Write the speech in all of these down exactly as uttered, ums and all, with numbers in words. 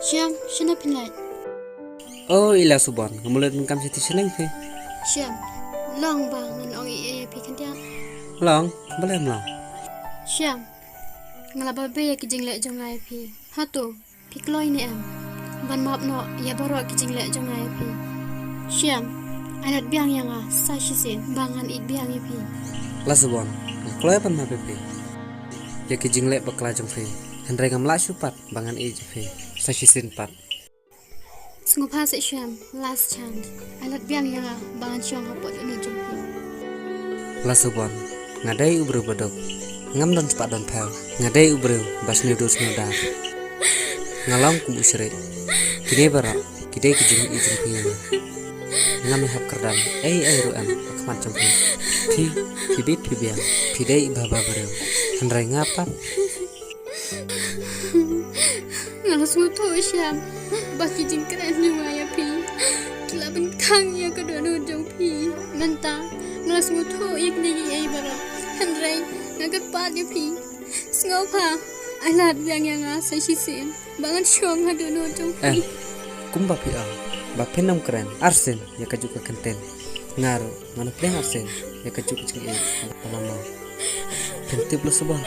Shyam, shano phi leit? Oh, i la Subon, nga mut leit pyndonkam sha shnong phi. Shyam, long ba ngan ong ei ei ïa phi khyndiat? Long, balei ym long? Shyam, nga la babe ïa ki jingleh jong nga ïa phi. Hato phi kloi ne em ban map noh ïa baroh ki jingleh jong nga ïa phi? Shyam, ai lad biang ïa nga sa shisien ba ngan ïeit biang ïa phi. La Subon, nga kloi ban map ïa phi ïa ki jingleh bakla jong phi, hynrei ngam lah shuh pat ba ngan ïeit ïa phi sa shisien pat. Sngewbha seh Shyam, last chance. Ai lad biang ïa nga ba ngan shong hapoh dohnud jong phi. La Subon, nga dei u briew baduk, ngam don spah don phew. Nga dei u briew ba sniew dur sniew dar. Nga long kum u shrieh. Kine baroh ki dei ki jingïeit jong phi ïa nga. Ngam ïahap kyrdan ei ei ruh em ha khmat jong phi. Phi, phi bit phi biang, phi dei i baba briew, hynrei nga pat. Nga la sngewthuh Shyam ba ki jingkren jong nga ïa phi ki la pynkhang ïa ka dohnud jong phi. Mynta nga la sngewthuh ïa kine kiei baroh, hynrei nga kyrpad ïa phi, sngewbha ai lad biang ïa nga sa shisien ba ngan shong ha dohnud jong phi. Eh, kumba phi ong ba phin ym kren arsien ïa kajuh ka kyntien, nga ruh ngan ym pdiang arsien ïa kajuh ka jingïeit kaba la mut. Phin tip La Subon,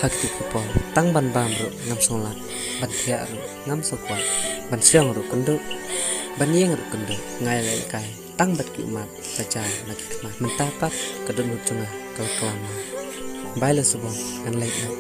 ha kito ki por tang ban bam ruh ngam sngewlad, ban thiah ruh ngam sngewkwah, ban shong ruh kynduh, ban ïeng ruh kynduh. Nga ïalehkai tang bad ki ummat ba jia na ki khmat. Mynta pat ka dohnud jong nga ka la klam. Bye La Subon, ngan leit noh.